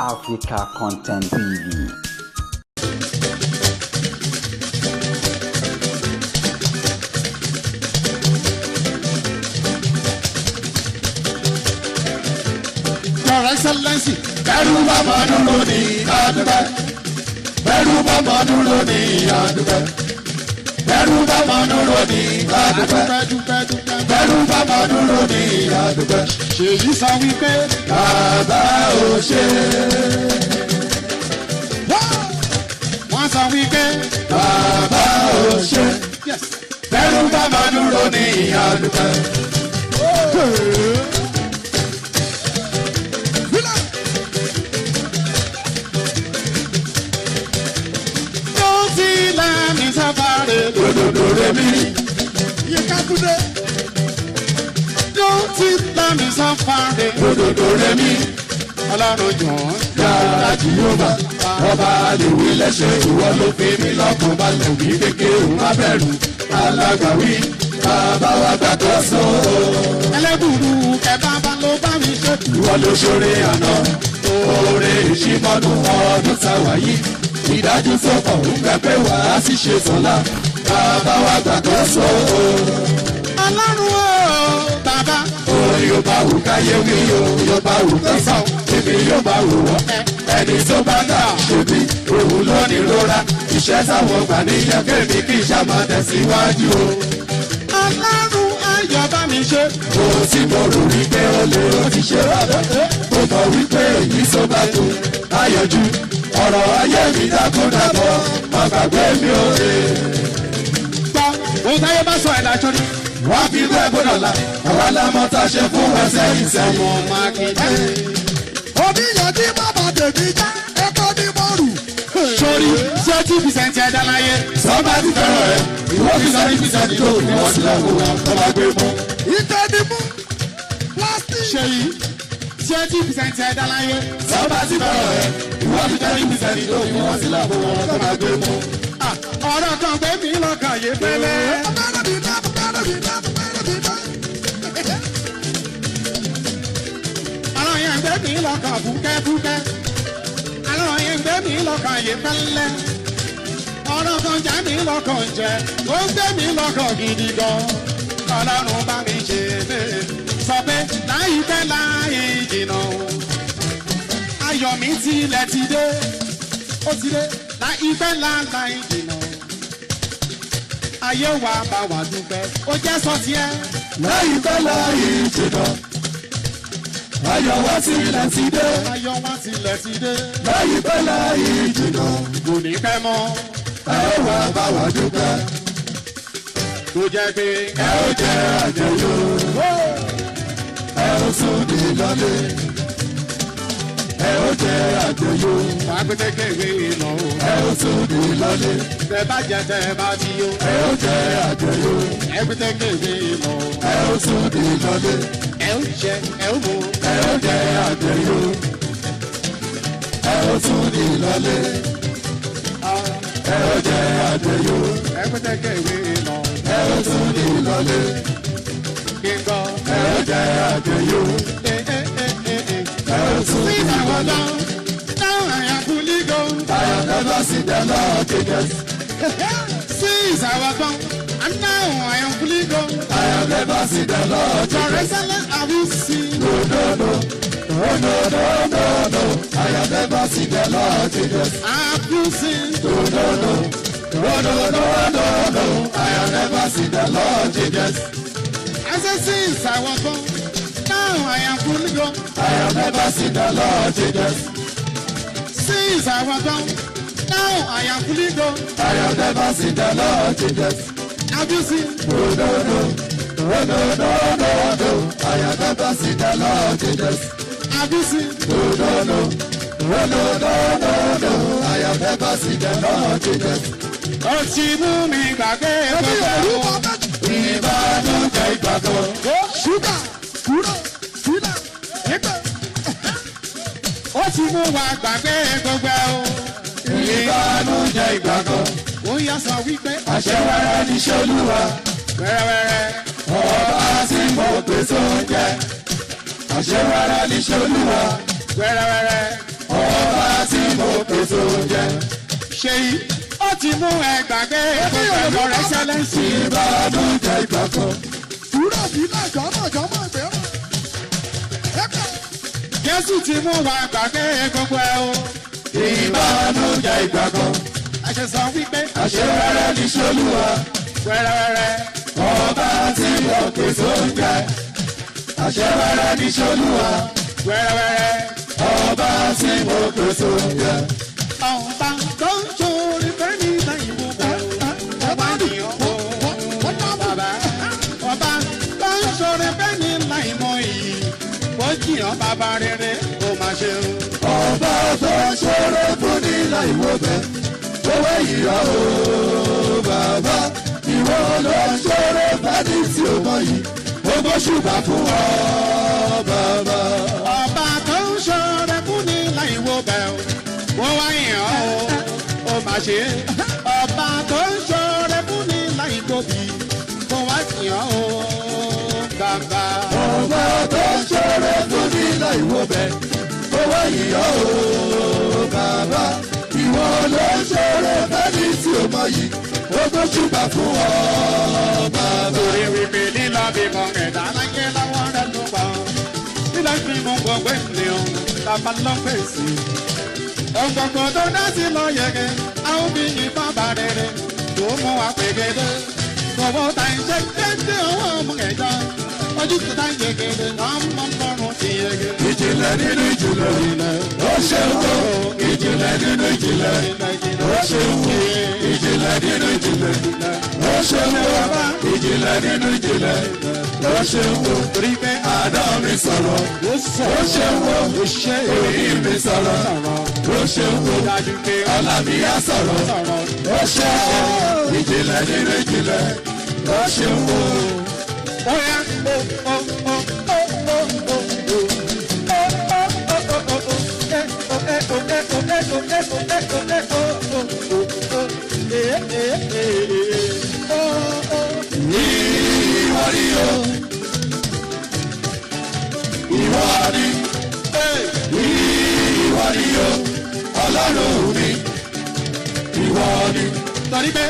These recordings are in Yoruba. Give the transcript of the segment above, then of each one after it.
Africa Content TV. Your Excellency. Bẹ́rù bá máa dúró ní àdúgbẹ́. Bẹ́rù bá máa dúró ní àdúgbẹ́. Bẹ́rù bá máa dúró ní àdúgbẹ́. Dúpẹ́ dúpẹ́ dúpẹ́. Bẹ́rù bá máa dúró ní àdúgbẹ́. Ṣèyí sọ wípé Bàbá ò ṣe. Wọ́n sọ wípé Bàbá ò ṣe. Yes. Bẹ́rù bá máa dúró ní àdúgbẹ́. Tó ti lẹ́ni sábàrè. Dòdòdò rẹ̀ mí. Yíká Túndé. Tó ti lẹ́ni sábàrè. Dòdòdò rẹ̀ mí. Ọlọ́run jọ̀ọ́. Yàrá Jèhófà, ọba àlèwí lẹ́sẹ̀ ìwọ ló fi mí lọ́kàn balẹ̀ wí kékeré òun má bẹ̀rù alágbàwí bàbá wa gbàgbọ́ sọ. Ẹlẹ́bùrú kẹta bá ló bá mi ṣe. Ìwọ ló ṣoore àná, oore ìṣímọ́dún ọdún táwa yìí, ìdájú tó kàn ń gbẹ pé wàá sì ṣe sọ́la, bàbá wa gbàgbọ́ sọ. Ọlọ́run o bàbá. Orin yóò bá wù káyé wí o, yóò bá wù ká sọ, èmi yóò bá wù wọ́n. Ẹni tó bá dà ṣèbí òun ló ní rora, iṣẹ́ táwọn gbà níyẹn kémi kí iṣẹ́ máa tẹ̀síwájú o. Ọlọ́run ayọ̀ bá mi ṣe. Kò sí mo rò wípé ó lè ó ti ṣe rárá. Mo mọ̀ wípé èyí tó bá tó ayọ̀jú. Ọ̀rọ̀ ayé mi dákúndàbọ̀, má gbàgbé mi ò lè. Gbọ́ ohun táyé bá sọ ẹ̀ lájọ́ ni. Wọ́n fi bẹ́ẹ̀ gbọ́dọ̀ la, àwa la mọ̀ tá a ṣe fún ẹsẹ̀ ìsẹ̀yìn. Ọmọ Mákindé. Oníyànjú bàbá tèmi jẹ́ ẹ̀kọ́ ní mọ́rù. Sori 30% ẹ̀dá láyé. Sọ́ba ti fẹ́ràn ẹ̀, ìwọ fi sọ́ni fi sẹ́ni tó fi wọ́n sílẹ̀ fún wọn, tó bá gbé mú. Ike ni mú plastic. Ṣèyí 30% ẹ̀dá láyé. Sọ́ba ti fẹ́ràn ẹ̀, ìwọ fi sọ́ni fi sẹ́ni tó fi wọ́n sílẹ̀ fún wọn, tó bá gbé mú. Ah, ọ̀rọ̀ kan gbé mi lọ́kàn yé pẹ́lẹ́. Abẹ́rẹ́ mi dá, abẹ́rẹ́ mi dá, abẹ́rẹ́ mi dá. Ọ̀rọ̀ yẹn gbé mi lọ́kàn fúkẹ́fúkẹ́. Ọ̀rọ̀ yẹn gbé mi lọ́kàn yé pẹ́lẹ́. Ọ̀rọ̀ kan já mi lọ́kàn jẹ, ó gbé mi lọ́kàn gidi gan. Ọlọ́run bá mi ṣe é. Sọ pé láìpẹ́ láì jìnnà o. Ayọ̀ mi tilẹ̀ ti dé. Ó ti dé láìpẹ́ láì jìnnà. Ayé wa bá wa dúpẹ́, ó jẹ́ sọ tiẹ̀. Láìpẹ́ láì jìnnà, ayọ̀ wá sílẹ̀ ti dé. Ayọ̀ wa tilẹ̀ ti dé. Láìpẹ́ láì jìnnà, Kò ní pẹ́ mọ́. ẹ ó wá bá wa dúpẹ́. Tó jẹ́ pé Ẹ ó jẹ àjẹyó, ẹ ó sùn ní lọ́lẹ̀. Ẹ ó jẹ àjẹyó, pàgbẹ́tẹ́kẹ̀wé lọ o. ẹ ó sùn ní lọ́lẹ̀. Tẹ bá jẹ tẹ bá ti yó. Ẹ ó jẹ àjẹyó, Ẹgbẹ́tẹ́kẹ̀wé lọ o. ẹ ó sùn ní lọ́lẹ̀. Ẹ ó jẹ ẹ ó mu. Ẹ ó jẹ àjẹyó, ẹ ó sùn ní lọ́lẹ̀. Ẹ ó jẹ àjẹyó, Ẹgbẹ́tẹ́kẹ̀wé lọ. ẹ ó sùn ní lọ́lẹ̀. Kí n gbọ́. Ẹ ó jẹ àjẹyó, Ẹ ẹ ẹ ẹ ẹ. ẹ ó sùn ní Sí àwọn lọ́lẹ̀. lọ. Now I am fully gone. I have never seen the Lord Jesus. Since I was born, and now I am fully gone. I have never seen the Lord Your Jesus. excellence I will see. No, no, no. Oh, no, no, no, no. I have never seen the Lord Jesus. I will see. No, no, no. Oh, no, no, no, no. I have never seen the Lord Jesus. I said since I was born, now I am fully gone. I have never seen the Lord Jesus. Since I was born, now I am fully gone. I have never seen the Lord Jesus. Have you seen? No, no, no. Oh, no, no, no, no. I have never seen the Lord Jesus. Have you seen? No, no, no. Oh, no, no, no, no. I have never seen the Lord Jesus. Ó ti mú mi gbàgbé Ẹbí gbogbo ẹ̀rú àwọn. bàbá Ìbànújẹ́ ìgbà kan. ṣúgà kúrò sílẹ̀ nígbà. Ó ti mú wa gbàgbé gbogbo ẹ̀ o. Ìbànújẹ́ ìgbà kan. Ó yá sọ wípé Àṣẹ wẹ́rẹ́ ní Ṣolúwa. wẹ́rẹ́wẹ́rẹ́. Ọba tí mo pè sóúnjẹ. Àṣẹ wẹ́rẹ́ ní Ṣolúwa. Wẹ́rẹ́wẹ́rẹ́. Ọba tí mo pè tó jẹ. Ṣé ó ti mú ẹ gbàgbé gbogbo rẹ̀ ṣẹlẹ́sì. Ìbànújẹ́ ìgbà kan. Dúró bí náà jọ́mọ̀ jọ́mọ̀ ìgbéró. Jésù ti mú wa gbàgbé gbogbo ẹ o. Ìbànújẹ́ ìgbà kan. Àṣẹ sọ wípé Àṣewẹ́rẹ́ ní Ṣolúwa. wẹ́rẹ́wẹ́rẹ́. Ọba tí mo pè tó jẹ. Àṣewẹ́rẹ́ ní Ṣolúwa. Wẹ́rẹ́wẹ́rẹ́. Ọba tí mo pè tó jẹ. Ọba tó ń ṣoore fẹ́ ní ìbáyìí ọba nìyàn o. Bàbá ọba tó ń ṣoore fẹ́ ní láìmọ̀ yìí. Ó jìyàn bàbá rere ó máa ṣe o. Ọba tó ń ṣoore fún ní láìwo bẹ́. Owó ìyá o bàbá. Ìwọ ló ń ṣoore fẹ́ni tí o mọ̀ yìí. Mo gbóṣùbà fún ọ bàbá. Ọba tó ń ṣoore fún ní láìwo bẹ̀ o. Ó wá yàn o, ó máa ṣe é. Ọba tó ń ṣoore fún ní láìgbòbí. Ó wá yàn o, bàbá. Ọba tó ń ṣoore fún ní láìwo bẹ́. Owó ìyá o bàbá. Ìwọ ló ń ṣoore fẹ́ni tí o mọ̀ yìí. Mo gbóṣùbà fún ọ bàbá. Torí wípé lílọ bímọ ẹ̀dá láyé lọ́wọ́ rẹ̀ ló wà. Lílọ bímọ gbogbo ènìyàn bàbá ló fèsì. Ọ̀gbọ̀gbọ̀ tó dá sí lọ yẹ̀gẹ̀, a ó bí ìbọn bá rere tó mú wa pègede. Gbogbo ta ìṣe dédé owó ọmọ ẹ̀dá. Ojú tó ta yẹ̀gẹ̀dẹ̀ náà mọ́ lọ́rùn ti yẹ̀gẹ̀. Ìjìnlẹ̀ nínú ìjìnlẹ̀. Ó ṣeun o. Ìjìnlẹ̀ nínú ìjìnlẹ̀. Ó ṣeun o. Ìjìnlẹ̀ nínú ìjìnlẹ̀. Ó ṣeun o. Ìjìnlẹ̀ nínú ìjìnlẹ̀. Ó ṣeun o. Torí pé Àná mi sọ̀rọ̀. ó Ó sọ̀rọ̀ ṣeun o. ó ṣe Èyí mi sọ̀rọ̀. Ó ṣeun o. dájú pé Ọlá mi á sọ̀rọ̀. sọ̀rọ̀. Ó ṣeun o. Ìjìnlẹ̀ nínú ìjìnlẹ̀. Ó ṣeun o. Ó yá ó ó ó ó ó ó ó. Ìwọ ni o. Ìwọ ni. Ìwọ ni o. Ọlọ́run mi. Ìwọ ni. Torí pé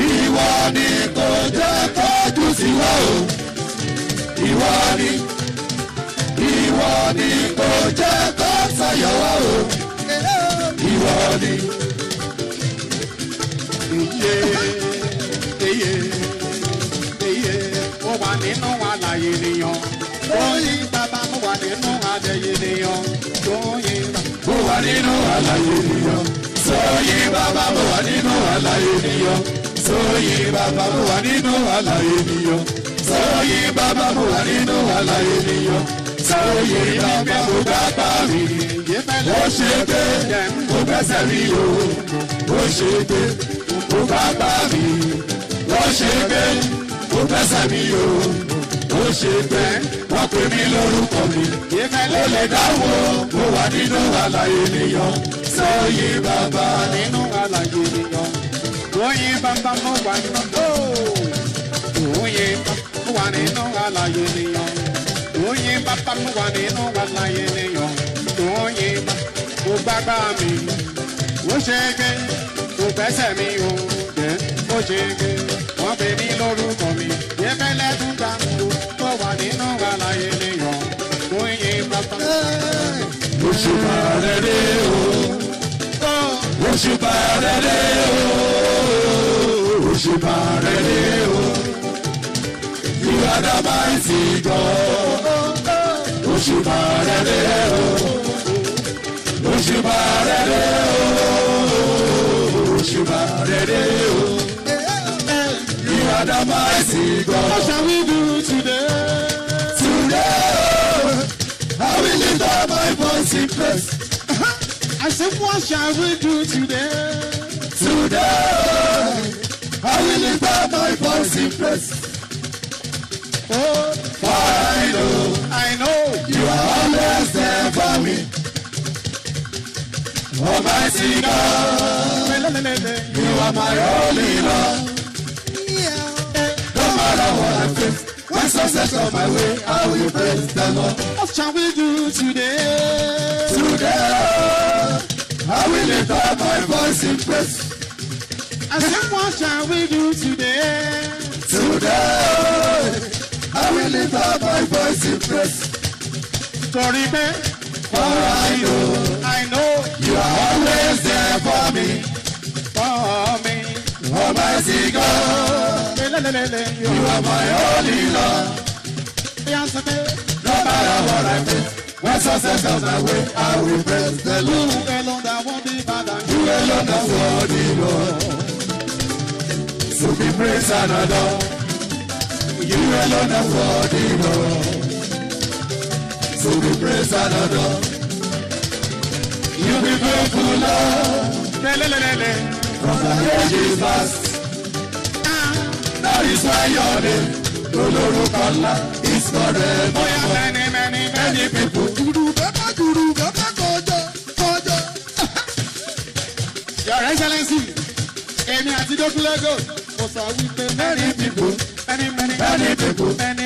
Ìwọ ni kò jẹ́ kójú sí wa o. Ìwọ ni. Ìwọ ni kò jẹ́ kó sayọ̀ wa o. Ìwọ ni. iye iye iye ó wà nínú àlàyé nìyàn. Tóyìn bàbá mo wà nínú àjẹyè nìyàn. Tóyìn bàbá. Mo wà nínú àlàyé nìyàn. Sóyìn bàbá mo wà nínú àlàyé nìyàn. Sóyìn bàbá mo wà nínú àlàyé nìyàn. Sóyìn bàbá mo wà nínú àlàyé nìyàn. Sóyìn bàbá mo bàbá mi. Ó ṣe pé mo gbẹ́sẹ̀ mi o. Ó ṣe pé mo bàbá mi. Ó ṣe pé mo gbẹ́sẹ̀ mi o. Ó ṣe pé wọ́n pè mí lórúkọ mi. Ó lè dáwọ́ mo wà nínú àlàyé nìyàn. Sóyìn bàbá. Nínú àlàyé nìyàn. Tóyìn bàbá mo wà nínú. Tóyìn mo wà nínú àlàyé nìyàn. Tóyìn bàbá mo wà nínú àlàyé nìyàn. Tóyìn bàbá mo gbàgbá mi. Ó ṣe é gbé, mo gbẹ́sẹ̀ mi o. Jẹ́ ó ṣe é gbé, wọ́n pè mí lórúkọ mi. Yẹ́fẹ́lẹ́ tún ta mo wà nínú àlàyé nìyàn. Tóyìn bàbá. Òṣùpá rere o. Òṣùpá rere o. Òṣùpá rere o. You are the mighty God. Òṣùpá rere o. Òṣùpá rere o. Òṣùpá rere o. You are the mighty God. What shall we do today? Today, I will lift up my voice in praise. I said, what shall we do today? Today, I will lift up my voice in praise. Oh, For I know I know. you are always there for me. Almighty God, you are my only Lord. No matter what I face, when success come my way, I will praise the Lord. What shall we do today? Today, I up my voice in praise. I said, what shall we do today? Today, I will lift up my voice in praise. Torí pé For I know I know you are always there for me. for me. Almighty God, Lelelelele, you are my only Lord. Bóyá sọ pé No matter what I face, when success comes my way, I will praise the you Lord. alone that won't be bad. You alone are worthy, Lord. To be praised and adored. You alone are worthy, Lord. To be praised and adored. You be faithful, Lord, Lelelelele. from the ages past. That is why your name, Olórúkọ ńlá, is forever. Bóyá many, many, many Many people Gùrù bẹ́ẹ̀ gùrù bẹ́ẹ̀ kọjọ kọjọ. Your Excellency, èmi àti Dókúlégò, mo sọ wípé Many people, many, many, many people, many.